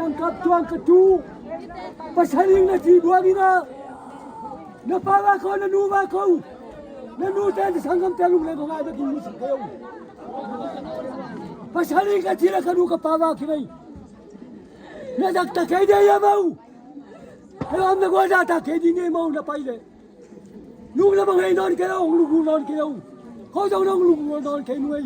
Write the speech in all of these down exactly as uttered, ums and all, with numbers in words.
Nang kap tuang ka tu. Pasal ing na ci buang ina. Na pa va ko, na nu va ko. Na nu te na sanggam te lung le ko ngai ba ki mu sa ko. Pasal ing ka ci la ka nu ka pa va ki nai. Na dak ta kai de ya mau. Ai am na gua da ta kai di ne mau na pai le. Nung lamang hei nawn kei lo, hong lungkung nawn kei lo. Ko zong nong lungkung nawn kei nuai.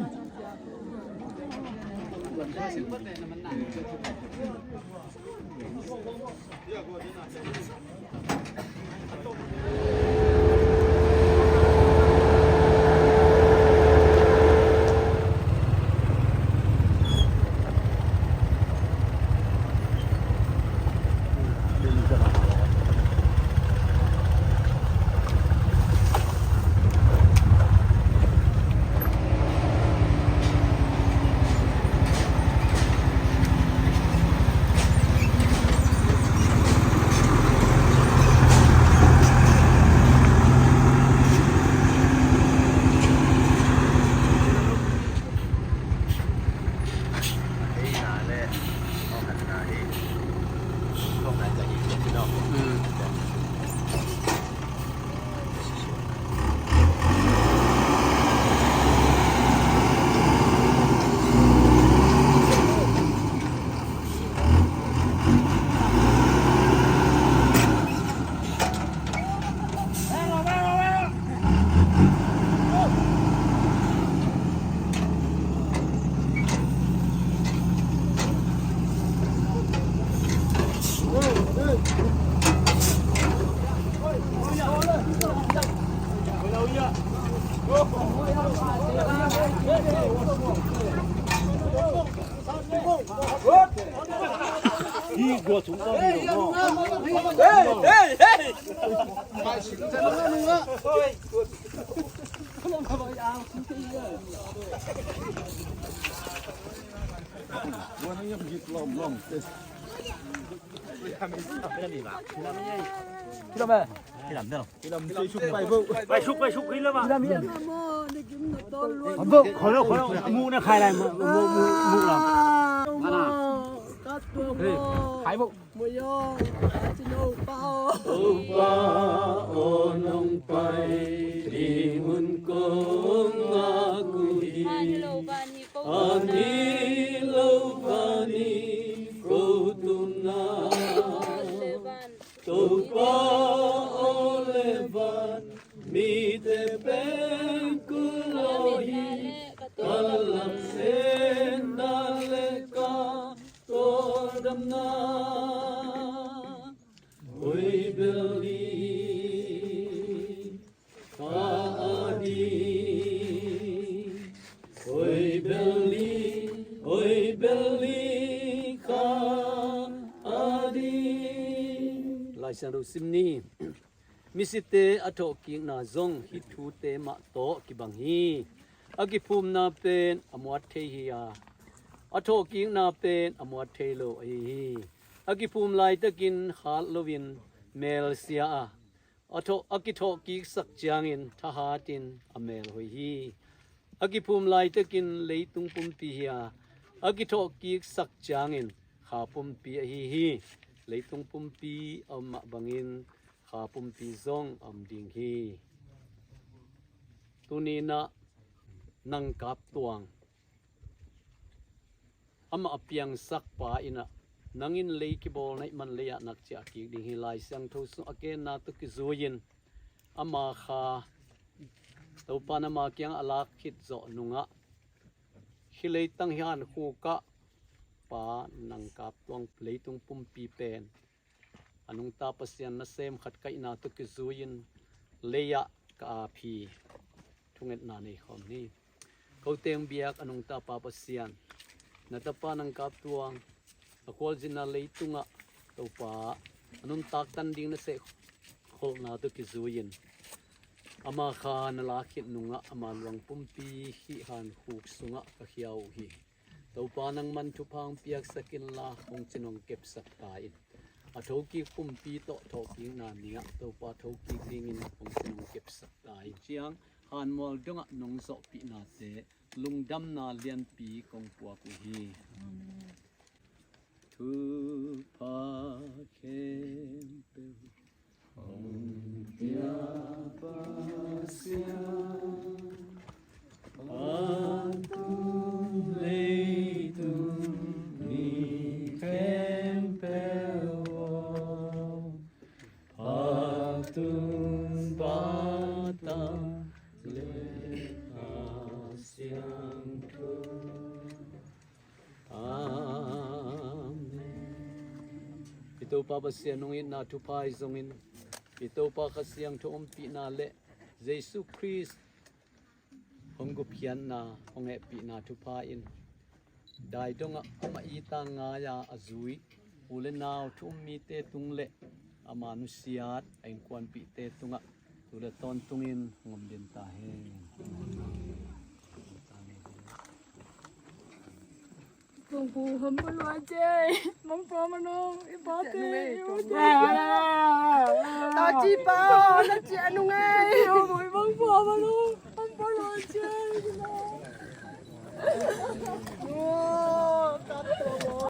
Pai suk, pai suk, kei la ba. Abo, kholo, kholo, mu na khai lai, mu, mu, mu, mu la. Khai bo. Topa aw nong pai ding hun kong ngak uh hi. Ani lo vani ko tungah. Topa aw le van mite pen kul aw hi, ka lamsen dan le ka tawldamna. Oi bel ni kha a ding, oi bel ni, oi bel ni kha a ding. Lai Siangtho sim ni. Misite a thawhkikna zong hih thute mah tawh kibang hi. A kiphumna pen a muat thei hi a, a thawhkikna pen a muat thei lo ahi hi. A kiphum laitakin hat loin mel sia a, a thawh, a kithawhkiksak ciangin thahatin a mel hoih hi. A kiphum laitakin leitung pumpi hi a, a kithawhkiksak ciangin kha pumpi ahi hi. Leitung pumpi a om mah bangin kha pumpi zong a om ding hi. Tuni-in ah Nang Kap Tuang, amah a piangsak pa in ah, nang in lei kibawl na hih man lei-ah nak ciah kik ding hi. Lai Siangtho sung a genna tawh kizui-in ama kha Topa'n ama kiangah a lak khit zawh nungah, hih leitang hi hankhuk ah pa Nang Kap Tuang leitung pumpi pen a nungta Pasian nasem khat kaihna tawh kizui-in lei-ah ka ap hi. Thungetna nei khawm ni. Ko teng biak a nungta Pa Pasian, na tapa Nang Kap Tuang a khualzinna leitungah Topa a nuntak tan ding nasem kholhna tawh kizui-in ama kha na lak khit nungah ama luang pumpi hih hankhuk sungah ka khia uh hi. Topa nangman thupha hong piaksak inla hong cin hong kepsak ta in. A thokik pumpi tawh thawhkikna ni-ah Topa thokik dingin hong cin hong kepsak ta in. Ciang hanmual dongah nong zawhpihnate lungdamna lianpi kong puak uh hi. Thupha khempeuh hong pia Pasian, phattuam leitung mi khempeuh aw, phattuam Pa, Tapa le Pasian thu. Amen. I Topa Pasian hong itna thupha ahi zongin, i Topa Kha Siangtho ompihna le Jesu Khrist hong gupkhiatna, hong hehpihna thupha in, dai dongah amah it a ngai-a a zui u le nau thu um mite tung le ama nusiat a innkuanpihte tungah tu le tawntungin hong om den ta hen. Bangpu hampha lua ce. Bangpu manung i pate i u ce. Taci pa na ci anung ei. Bangpu manung hampha lua ce.